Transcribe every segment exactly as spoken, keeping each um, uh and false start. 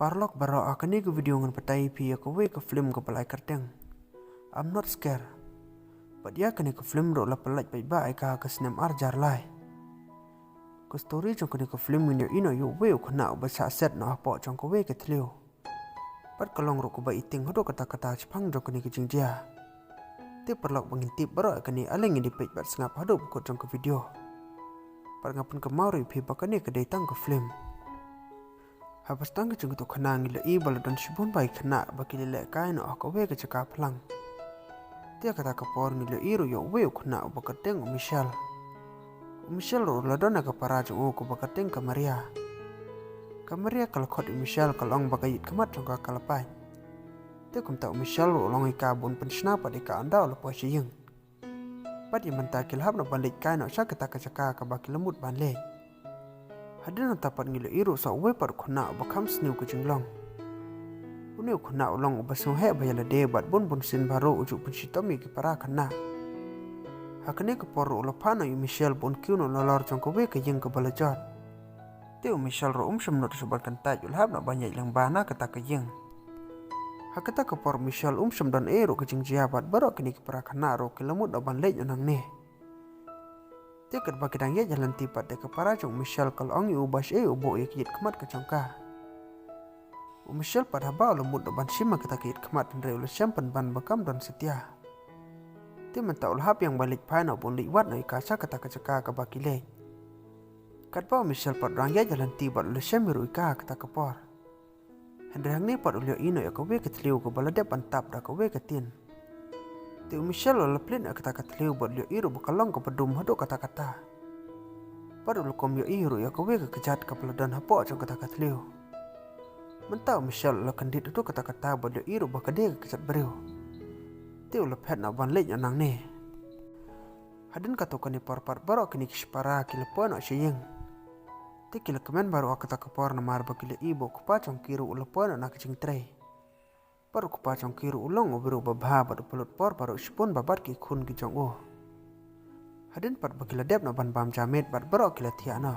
Paralok baroh, ha kane ka video ngan batai ïa phi ïa kawei ka film kaba la ai kyrteng I'm Not Scared. Bad ïa kane ka film ruh la pynlait paidbah ïa ka ha ka snem ar hajar lai. Ka story jong kane ka film ngin ïohi noh ïa uwei u khynnah uba shah set noh hapoh jong kawei ka thliew. Bad ka long ruh kaba iting haduh katta katta shaphang jong kane ka jingjia. Te paralok, ba ngin tip baroh ïa kane, ale ngin ïa peit bad sngap haduh ba kut jong ka video. Bad nga pynkynmaw ruh ïa phi ba kane ka dei tang ka film. Haba sdang ka jingkyntu khana ngi la ïohi ba la don shibun bha ki khynnah ba ki la lehkai noh ha kawei ka jaka phlang. Te ha kata ka por ngi la ïohi ruh ïa uwei u khynnah uba kyrteng u Michel. U Michel ruh la don ïa ka para jong u kaba kyrteng ka Maria. Ka Maria ka la khot ïa u Michel, ka la ong ba ka ïit khmat jong ka ka la pait. Te kumta u Michel ruh u la ong ïa ka ba un pynshna pat ïa ka ynda u la poi sha ïing. Bad ïa mynta ki la hap noh ban leit kai noh sha kata ka jaka kaba ki la mut ban leit. Hadien nangta pat ngi la ïohi ruh sa uwei pat u khynnah uba kham sniew ka jinglong. Une u khynnah u long uba sngewheh bha ïa lade bad bun bun sien bha ruh u ju pynshitom ïa ki para khynnah. Ha kane ka por ruh u la phah noh ïa u Michel ba un kiew noh nalor jong kawei ka ïing kaba la jot. Te u Michel ruh um shym nud shuh ban kyntait, u la hap noh ban ïaid lyngba na kata ka ïing. Ha kata ka por u Michel um shym don ei ruh ka jingjia bad baroh kine ki para khynnah ruh ki la mut noh ban leit noh nangne. Te katba ki dang ïaid ïa lynti pat te ka para jong u Michel ka la ong ïa u ba shaei u buh ïa ka ïit khmat ka jong ka. U Michel pat haba u la mut noh ban shim ïa kata ka ïit khmat hynrei u la shem pynban ba kam don satia. Te mynta u la hap biang ban leit phai noh ba un leit wad noh ïa ka sha kata ka jaka kaba ki leit. Katba u Michel pat u dang ïaid ïa lynti bad u la shem ïa ruh ïa ka ha kata ka por. Hynrei hangne pat u la ïohi noh ïa kawei ka thliew kaba la dep ban tap da kawei ka tin. Te u Michel u la plie noh ïa kata ka thliew bad u la ïohi ruh ba ka long kaba dum haduh katta katta. Bad u la kum ïohi ruh ïa kawei ka kjat kaba la don hapoh jong kata ka thliew. Mynta u Michel u la kyndit haduh katta katta bad u la ïohi ruh ba ka dei ka kjat briew. Te u la phet noh ban leit noh nangne. Hadien katto katne por pat baroh kine ki shipara ki la poi noh sha ïing. Te ki la kmen baroh ha kata ka por namar ba ki la ïohi ba u kpa jong ki ruh u la poi noh na ka jingtrei. Bad u kpa jong ki ruh u long u briew uba bha bad uba lut por baroh shibun bha bad ki khun ki jong u. Hadien pat ba ki la dep noh ban bam ja miet bad baroh ki la thiah noh.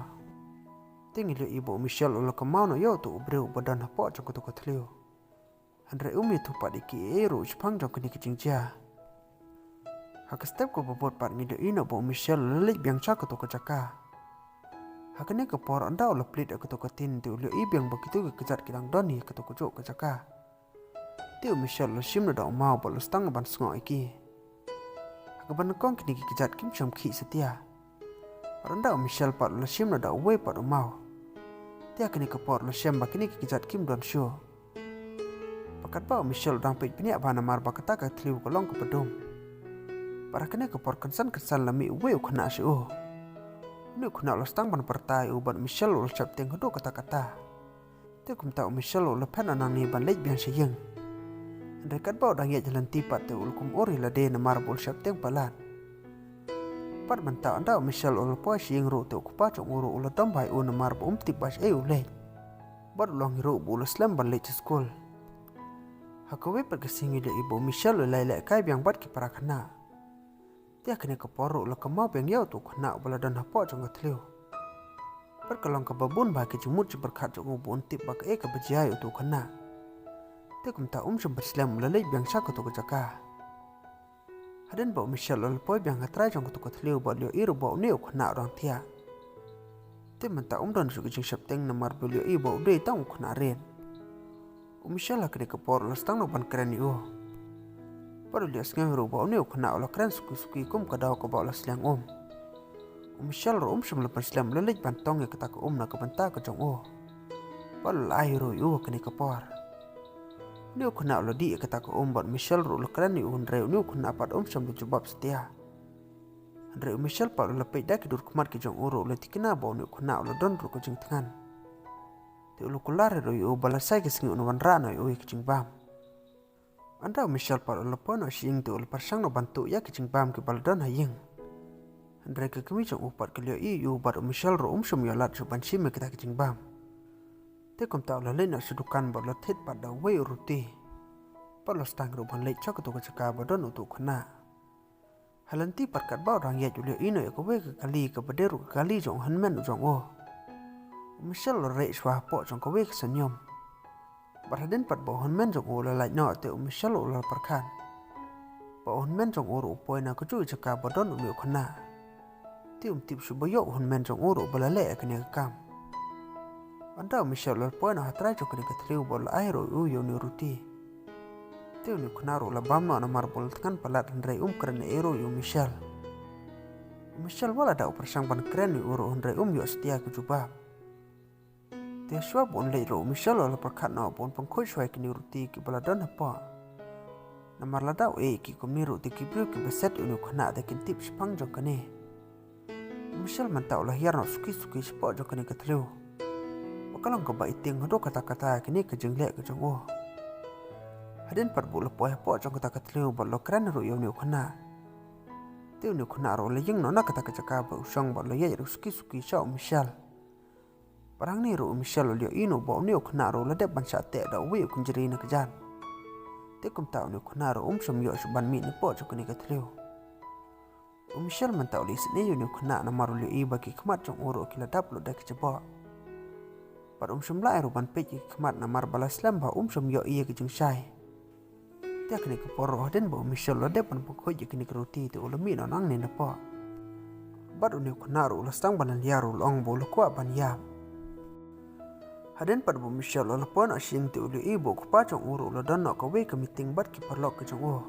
Te ngi la ïohi ba u Michel u la kynmaw noh ïa uto u briew uba don hapoh jong kato ka thliew. Hynrei um ïathuh pat ïa kiei ruh shaphang jong kane ka jingjia. Ha ka step kaba bud pat ngi la ïohi noh ba u Michel u la leit biang sha kato ka jaka. Ha kane ka por ynda u la plie ïa kato ka tin te u la ïohi biang ba kito ki kjat ki dang don hi ha kato ka juh ka jaka. Te u Michel u la shim noh da u maw bad u la sdang ban sngoh ïa ki. Ha kaba nyngkong kine ki kjat kim shym khih satia. Bad ynda u Michel pat u la shim noh da uwei pat u maw. Te ha kane ka por u la shem ba kine ki kjat kim don shuh. Bad katba u Michel u dang peit bniah bha namar ba kata ka thliew ka long kaba dum. Bad ha kane ka por kynsan kynsan la mih uwei u khynnah sha u. Une u khynnah u la sdang ban pyrta ïa u bad u Michel u la sheptieng haduh katta katta. Te kumta u Michel u la phet noh nangne ban leit biang sha ïing. Hynrei katba u dang ïaid ïa lynti pat te u la kum ur ïa lade namar ba u la sheptieng palat. Bad mynta ynda u Michel u la poi sha ïing ruh te u kpa jong u ruh u la dom bha ïa u namar ba um tip ba shaei u leit. Bad u la ong ruh ba u la slem ban leit sha skul. Ha kawei pat ka sngi ngi la ïohi ba u Michel u la ïalehkai biang bad ki para khynnah. Te ha kane ka por ruh u la kynmaw biang ïa uto u khynnah uba la don hapoh jong ka thliew. Bad ka long kaba bun bha ka jingmut jingpyrkhat jong u ba un tip ba kaei kaba jia ïa uto u khynnah. Te kumta um shym pat slem u la leit biang sha kato ka jaka. Hadien ba u Michel u la poi biang ha trai jong kato ka thliew bad u la ïohi ruh ba une u khynnah u dang thiah. Te mynta um don shuh ka jingsheptieng namar ba u la ïohi ba u dei tang u khynnah rit. U Michel ha kane ka por u la sdang noh ban kren ïa u. Bad u la ïohsngew ruh ba une u khynnah u la kren suki suki kum ka daw kaba u la sliang um. U Michel ruh um shym la pynslem, u la leit ban tong ïa kata ka um na ka bynta ka jong u. Bad u la ai ruh ïa u ha kane ka por. Une u khynnah u la dih ïa kata ka um bad u Michel ruh u la kren ïa u hynrei une u khynnah pat um shym la jubab satia. Hynrei u Michel pat u la peit da ki dur khmat ki jong u ruh u la thikna ba une u khynnah u la don ruh ka jingthngan. Te u la kular ruh ïa u ba la sai ka sngi un wanrah noh ïa u ïa ka jingbam. Ynda u Michel pat u la poi noh sha ïing te u la pyrshang noh ban tuh ïa ka jingbam kiba la don ha ïing. Hynrei ka kmie jong u pat ka la ïohi ïa u bad u Michel ruh um shym ïoh lad shuh ban shim ïa kata ka jingbam. Te kumta u la leit noh sha dukan bad u la thied pat da uwei u ruti. Bad u la sdang ruh ban leit sha kato ka jaka ba don uto u khynnah. Ha lynti pat katba u dang ïaid u la ïohi noh ïa kawei ka kali kaba dei ruh ka kali jong u hynmen u jong u. U Michel u la rieh shuwa hapoh jong kawei ka synñium. Bad hadien pat ba u hynmen jong u la lait noh te u Michelle u la pyrkhat ba u hynmen jong u ruh u poi na kajuh ka jaka ba don une u khynnah. Te um tip shuh ba ïoh u hynmen jong u ruh ba la leh ïa kane ka kam. Hynda u Michelle u la poi noh ha trai jong kane ka thliew bad u la ai ruh ïa u ïa une u ruti. Te une u khynnah ruh u la bam noh namar ba u la thngan palat hynrei um kren ei ei ruh ïa u Michelle. U Michelle wat la da u pyrshang ban kren ïa u ruh hynrei um ïoh satia ka jubab. Te shuwa ba un leit ruh u Michelle u la pyrkhat noh ba un pynkhuid shuwa ïa kine ki ruti kiba la don hapoh. Namar lada u ïeh ïa ki kumne ruh te ki briew kiba set ïa une u khynnah te kin tip shaphang jong kane. U Michelle mynta u la hiar noh suki suki shapoh jong kane ka thliew. Ba ka long kaba ïating haduh katta katta ïa kane ka jingleh ka jong u. Hadien pat ba u la poi hapoh jong kata ka thliew bad u la kren ruh ïa une u khynnah. Te une u khynnah ruh u la ïeng noh na kata ka jaka ba u shong bad u la ïaid ruh suki suki sha u Michelle. Bad hangne ruh u Michelle u la ïohi noh ba une u khynnah ruh u la dep ban shah teh da uwei u kynjri na kjat. Te kumta une u khynnah ruh um shym ïoh shuh ban mih napoh jong kane ka thliew. U Michelle mynta u la isynei ïa une u khynnah namar u la ïohi ba ki khmat jong u ruh ki la dap lut da ki jaboh. Bad um shym lah ruh ban peit ïa ki khmat namar ba la slem ba um shym ïohi ïa ki jingshai. Te ha kane ka por ruh hadien ba u Michelle u la dep ban pynkhuid ïa kine ki ruti te u la mih noh nangne napoh. Bad une u khynnah ruh u la sdang ban lynñiar, u la ong ba u la kwah ban ïap. Hadien pat ba u Michelle u la poi noh sha ïing te u la ïohi ba u kpa jong u ruh u la don noh kawei ka meeting bad ki paralok ka jong u.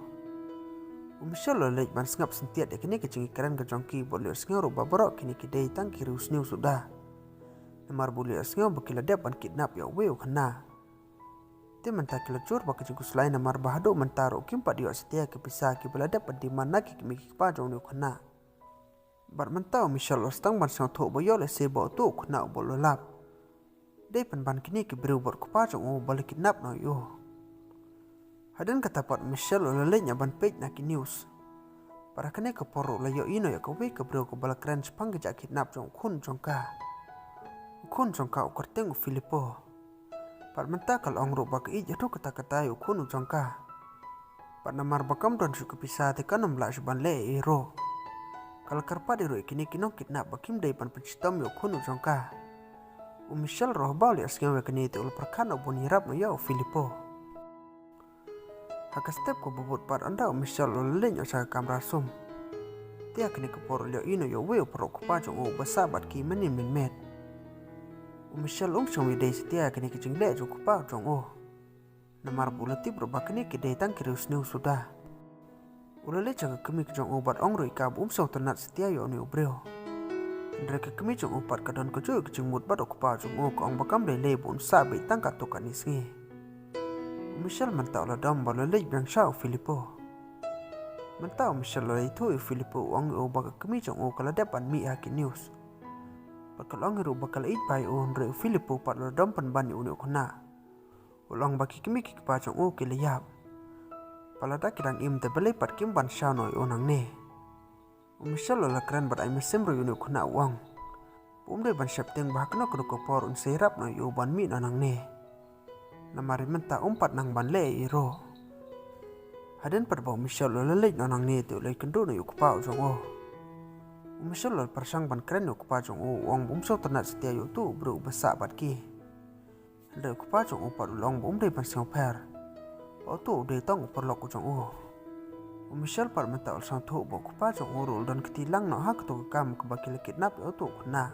U Michelle u la leit ban sngap syntiat ïa kine ki jingïakren ka jong ki bad u la ïohsngew ruh ba baroh kine ki dei tang ki riewsniew suda. Namar ba u la ïohsngew ba ki la dep ban kidnap ïa uwei u khynnah. Te mynta ki la jur bad ka jingkhuslai namar ba haduh mynta ruh kim pat ïoh satia ki pisa kiba la dep ban demand na ki kmie ki kpa jong une u khynnah. Bad mynta u Michelle u la sdang ban sngewthuh ba ïoh lehse ba uto u khynnah uba u la lap dei pynban kine ki briew bad u kpa jong u ba la kidnap noh ïa u. Hadien kata pat u Michelle u la leit noh ban peit na ki news. Bad ha kane ka por ruh u la ïohi noh ïa kawei ka briew kaba la kren shaphang ka jingkidnap jong u khun jong ka. U khun jong ka u kyrteng u Filippo. Bad mynta ka la ong ruh ba ka ïeit haduh katta katta ïa u khun u jong ka. Bad namar ba kam don shuh ka pisa te kan ym lah shuh ban leh ei ei ruh. Ka la kyrpad ruh ïa kine ki nongkidnap ba kim dei ban pynshitom ïa u khun u jong ka. U Michelle ruh haba u la ïohsngew ïa kane te u la pyrkhat noh ba un ïarap noh ïa u Filippo. Ha ka step kaba bud pat hynda u Michelle u la leit noh sha ka kamra sum. Te ha kane ka por u la ïohi noh ïa uwei u paralok u kpa jong u uba sah bad ki mynnin mynmiet. U Michelle um shym ïadei satia ïa kane ka jingleh jong u kpa jong u. Namar ba u la tip ruh ba kine ki dei tang ki riewsniew suda. U la leit sha ka kmie ka jong u bad ong ruh ïa ka ba um sngewtynnat satia ïa une u briew. Hynrei ka kmie jong u pat ka don kajuh ka jingmut bad u kpa jong u ka ong ba kam dei lei ba un sah beit tang katto katne sngi. U Michelle mynta u la dom bad u la leit biang sha u Filippo. Mynta u Michelle u la ïathuh ïa u Filippo, u ong ïa u ba ka kmie jong u ka la dep ban mih ha ki news. Bad ka la ong ïa u ruh ba ka la ïeit bha ïa u, hynrei u Filippo pat u la dom pynban ïa une u khynnah. U la ong ba ki kmie ki kpa jong u ki la ïap. Bad lada ki dang im te balei pat kim ban shaw noh ïa u nangne. U Michelle u la kren bad ai mynsiem ruh ïa une u khynnah, u ong ba um dei ban sheptieng ba ha kano kano ka por un sa ïarap noh ïa u ban mih noh nangne. Namar mynta um pat nang ban leh ei ei ruh. Hadien pat ba u Michelle u la leit noh nangne te u la ïakynduh noh ïa u kpa u jong u. U Michelle u la pyrshang ban kren ïa u kpa jong u, u ong ba um sngewtynnat satia ïa uto u briew uba sah bad ki. Hynrei u kpa jong u pat u la ong ba um dei ban sngewpher ba uto u dei tang u paralok u jong u. U Michelle pat mynta u la sngewthuh ba u kpa jong u ruh u la don kti lang noh ha kato ka kam kaba ki la kidnap ïa uto u khynnah.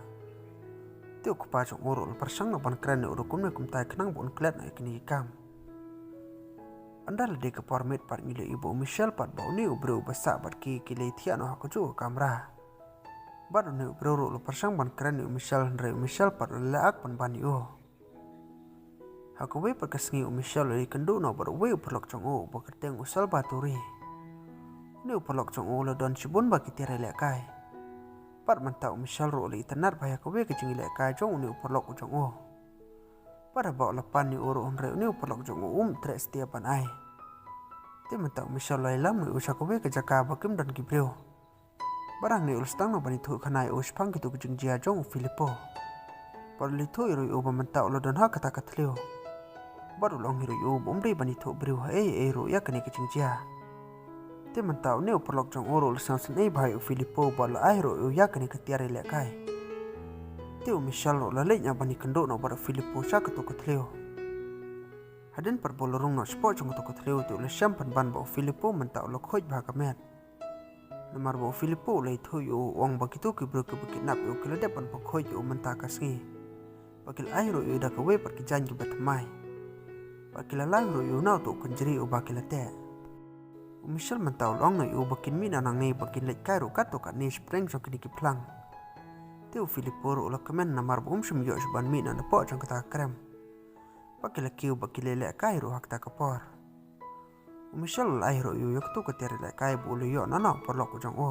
Te u kpa jong u ruh u la pyrshang noh ban kren ïa u ruh kumne kumtai khnang ba un klet noh ïa kine ki kam. Hynda la dei ka por miet pat ngi la ïohi ba u Michelle pat bad une u briew uba sah bad ki ki la ïathiah noh ha kajuh ka kamra. Bad une u briew ruh u la pyrshang ban kren ïa u Michelle, hynrei u Michelle pat u la leh ak pynban ïa u. Ha kawei pat ka sngi u Michelle u la ïakynduh noh bad uwei u paralok jong u uba kyrteng u Salvatore. Une u paralok jong u u la don shibun bha ki tiar ïalehkai. Bad mynta u Michelle ruh u la itynnad bha ïa kawei ka jingïalehkai jong une u paralok u jong u. Bad haba u la pan ïa u ruh, hynrei une u paralok jong u um treh satia ban ai. Te mynta u Michelle u la ïalam ïa u sha kawei ka jaka ba kim don ki briew. Bad hangne u la sdang noh ban ïathuh khana ïa u shaphang kito ki jingjia jong u Filippo. Bad u la ïathuh ruh ïa u ba mynta u la don ha kata ka thliew. Bad u la ong ruh ïa u ba um dei ban ïathuh briew ha ei ei ruh ïa kane ka jingjia. Te mynta une u paralok jong u ruh u la sngewsynei bha ïa u Filippo bad u la ai ruh ïa u ïa kane ka tiar ïalehkai. Te u Michelle ruh u la leit noh ban ïakynduh noh bad u Filippo sha kato ka thliew. Hadien pat ba u la rung noh shapoh jong kato ka thliew te u la shem pynban ba u Filipo mynta u la khuid bha ka met. Namar ba u Filipo u la ïathuh ïa u, u ong ba kito ki briew kiba kidnap ïa u ki la dep ban pynkhuid ïa u mynta ka sngi. Ba ki la ai ruh ïa u da kawei pat ki jaiñ kiba thymmai. Ba ki la lai ruh ïa u na uto u kynjri uba ki la teh. U Michel mynta u la ong noh ïa u ba kin mih noh nangne ba kin leit kai ruh katto katne shaphrang jong kine ki phlang. Te u Filipo ruh u la kmen namar ba um shym ïoh shuh ban mih noh napoh jong kata ka krem. Ba ki la kiew ba ki leh lehkai ruh ha kata ka por. U Michel u la ai ruh ïa u ïa kato ka tiar lehkai ba u la ïoh na u paralok u jong u.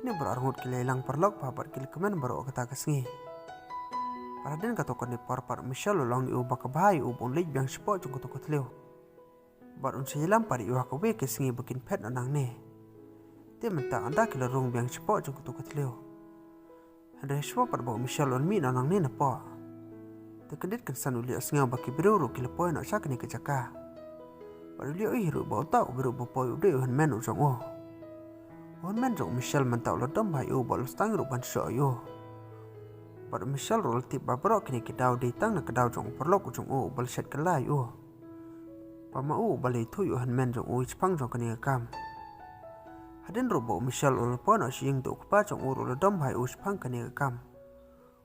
Kine baroh arngut ki la ïalang paralok bha bad ki la kmen baroh kata ka sngi. Bad hadien kato kane por pat u Michel u la ong ïa u ba ka bha ïa u ba un leit biang shapoh jong kato ka thliew. Bad un sa ïalam pat ïa u ha kawei ka sngi ba kin phet noh nangne. Te mynta ynda ki la rung biang shapoh jong kato ka thliew. Hynrei shuwa pat ba u Michel un mih noh nangne napoh, te kyndit kynsan u la ïohsngew ba ki briew ruh ki la poi noh sha kane ka jaka. Bad u la ïohi ruh ba uta u briew ba poi u dei u hynmen u jong u. U hynmen jong u Michel mynta u la dom bha ïa u bad u la sdang ruh ban shoh ïa u. Bad u Michel ruh u la tip ba baroh kine ki daw dei tang na ka daw jong u paralok u jong u uba la shet kylla ïa u. Ba ma u uba la ïathuh ïa u hynmen jong u shaphang jong kane ka kam. Hadien ruh ba u Michel u la poi noh sha ïing te u kpa jong u ruh u la dom bha ïa u shaphang kane ka kam.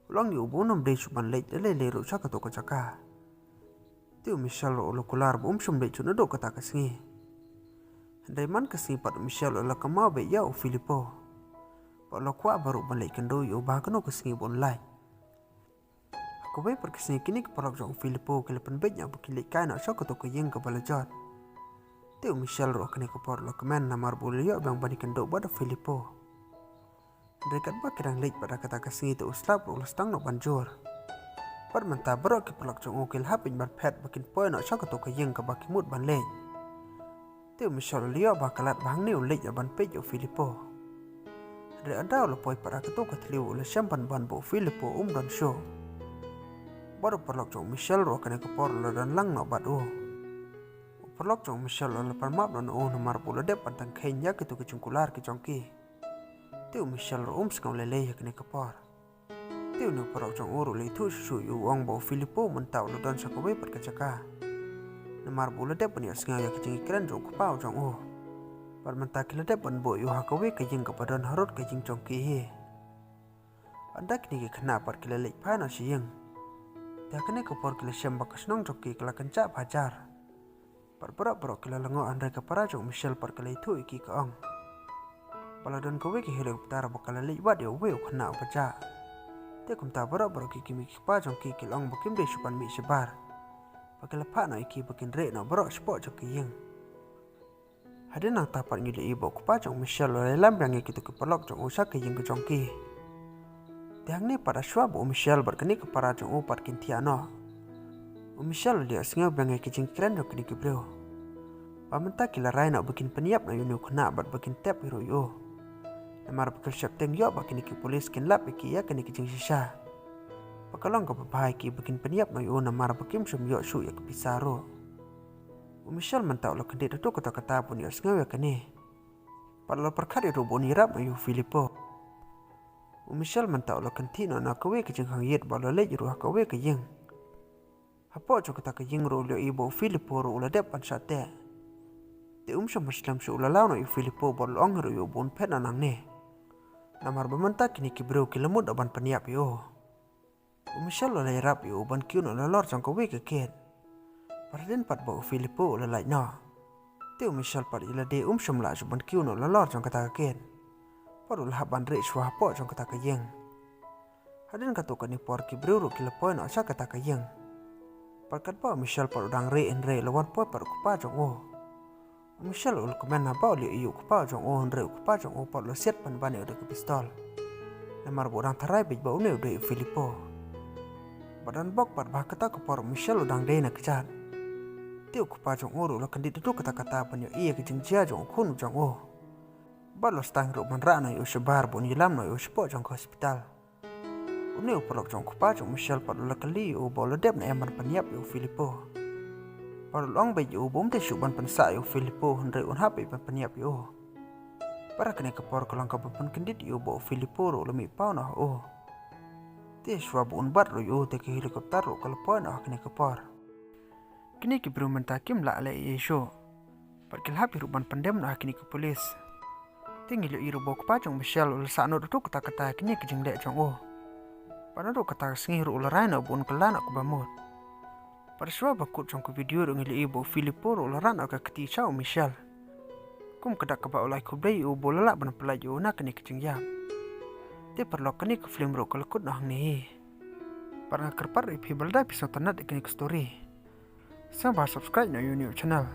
U la ong ïa u ba un ym dei shuh ban leit lei lei ruh sha kato ka jaka. Te u Michel ruh u la kular ba um shym leit shuh naduh kata ka sngi. Hynrei man ka sngi pat u Michel u la kynmaw beit ïa u Filipo. Bad u la kwah bha ruh ban leit kynduh ïa u ba ha kano ka sngi ba un lait. Ha kawei pat ka sngi kine ki paralok jong u Filipo ki la pynbeit noh ba kin leit kai noh sha kato ka ïing kaba la jot. Te u Michel ruh ha kane ka por u la kmen namar ba u la ïoh biang ban ïakynduh bad u Filipo. Hynrei katba ki dang leit pat ha kata ka sngi te u slap ruh u la sdang noh ban jur. Bad mynta baroh ki paralok jong u ki la hap ban phet ba kin poi noh sha kato ka ïing kaba ki mut ban leit. Te u Michel u la ïoh ba ka lad ba hangne u leit ïa ban peit ïa u Filipo. Hynrei ynda u la poi pat ha kato ka thliew u la shem pynban ba u Filipo um don shuh. Bad u paralok jong u Michel ruh ha kane ka por u la don lang noh bad u. U paralok jong u Michel u la pan map noh na u namar ba u la dep ban tang kheiñ ïa kito ki jingkular ki jong ki. Te u Michel ruh um sngew lei lei ha kane ka por. Te une u paralok jong u ruh u la ïathuh shuh shuh ïa u, u ong ba u Filipo mynta u la don sha kawei pat ka jaka. Namar ba u la dep ban ïohsngew ïa ka jingkren jong u kpa u jong u. Bad mynta ki la dep ban buh ïa u ha kawei ka ïing kaba don harud ka ïing jong ki hi. Ynda kine ki khynnah pat ki la leit phai noh sha ïing, te ha kane ka por ki la shem ba ka shnong jong ki ka la kynjah ba hajar. Bad baroh baroh ki la lyngngoh, hynrei ka para jong u Michel pat ka la ïathuh ïa ki, ka ong ba la don kawei ka helicopter ba ka la leit wad ïa uwei u khynnah uba jah. Te kumta baroh baroh ki kmie ki kpa jong ki ki la ong ba kim dei shuh ban mih shabar. Ba ki la phah noh ïa ki ba kin rieh noh baroh shapoh jong ka ïing. Hadien nangta pat ngi la ïohi ba u kpa jong u Michel u la ïalam biang ïa kito ki paralok jong u sha ka ïing ka jong ki. Te hangne pat ha shuwa ba u Michel bad kane ka para jong u pat kin thiah noh, u Michel u la ïohsngew biang ïa ki jingkren jong kine ki briew. Ba mynta ki la rai noh ba kin pynïap noh ïa une u khynnah bad ba kin tep hi ruh ïa u. Namar ba ki la sheptieng ïoh ba kine ki pulit kin lap ïa ki ïa kane ka jingshisha. Ba ka long kaba bha ïa ki ba kin pynïap noh ïa u namar ba kim shym ïoh shuh ïa ka pisa ruh. U Michel mynta u la kyndit haduh katta katta ban ïohsngew ïa kane. Bad u la pyrkhat ïa u ruh ba un ïarap noh ïa u Filipo. U Michel mynta u la kynthih noh na kawei ka jingkhang ïit bad u la leit ruh ha kawei ka ïing. Hapoh jong kata ka ïing ruh u la ïohi ba u Filipo ruh u la dep ban shah teh. Te um shym ha slem shuh u la law noh ïa u Filipo bad u la ong ruh ïa u ba un phet noh nangne. Namar ba mynta kine ki briew ki la mut noh ban pynïap ïa u. U Michel u la ïarap ïa u ban kiew noh halor jong kawei ka gate. Bad hadien pat ba u Filipo u la lait noh, te u Michel pat ïa lade um shym lah shuh ban kiew noh halor jong kata ka gate. Bad u la hap ban rieh shuwa hapoh jong kata ka ïing. Hadien katto katne por ki briew ruh ki la poi noh sha kata ka ïing. Bad katba u Michel pat u dang rieh hynrei la wan poi pat u kpa jong u. U Michel u la kmen haba u la ïohi ïa u kpa jong u, hynrei u kpa jong u pat u la siat pynban ïa u da ka pistol. Namar ba u dang tharai beit ba une u dei u Filipo. Bad don bok pat ba ha kata ka por u Michel u dang dei na kjat. Te u kpa jong u ruh u la kyndit haduh katta katta ban ïohi ïa ka jingjia jong u khun u jong u. Bad u la sdang ruh ban rah noh ïa u shabar ba un ïalam noh ïa u shapoh jong ka hospital. Une u paralok jong u kpa jong u Michel pat u la kylli ïa u ba u la dep ne em ban pynïap ïa u Filipo. Bad u la ong beit ïa u ba um dei shuh ban pynsah ïa u Filipo hynrei un hap beit ban pynïap ïa u. Bad ha kane ka por ka long kaba pynkyndit ïa u ba u Filipo ruh u la mih paw noh ha u. Te shuwa ba un bat ruh ïa u te ka helicopter ruh ka la poi noh ha kane ka por. Kine ki briew mynta kim lah leh ei ei shuh. Bad ki la hap hi ruh ban pyndem noh ha kine ki pulit. Te ngi la ïohi ruh ba u kpa jong u Michelle u la sah noh da uto katta katta kine ki jingleh jong u. Bad naduh kata ka sngi ruh u la rai noh ba un kylla noh kaba mut. Bad shuwa ba kut jong ka video ruh ngi la ïohi ba u Filippo ruh u la rah noh ka kti sha u Michelle. Kum ka dak kaba u la ai khublei ïa u ba u la lah ban pyllait ïa u na kane ka jingïap. Te paralok, kane ka film ruh ka la kut noh hangne hi. Bad nga kyrpad ruh ïa phi ba lada phi sngewtynnat ïa kane ka story, sngewbha subscribe noh ïa u new channel.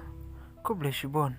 Khublei shibun.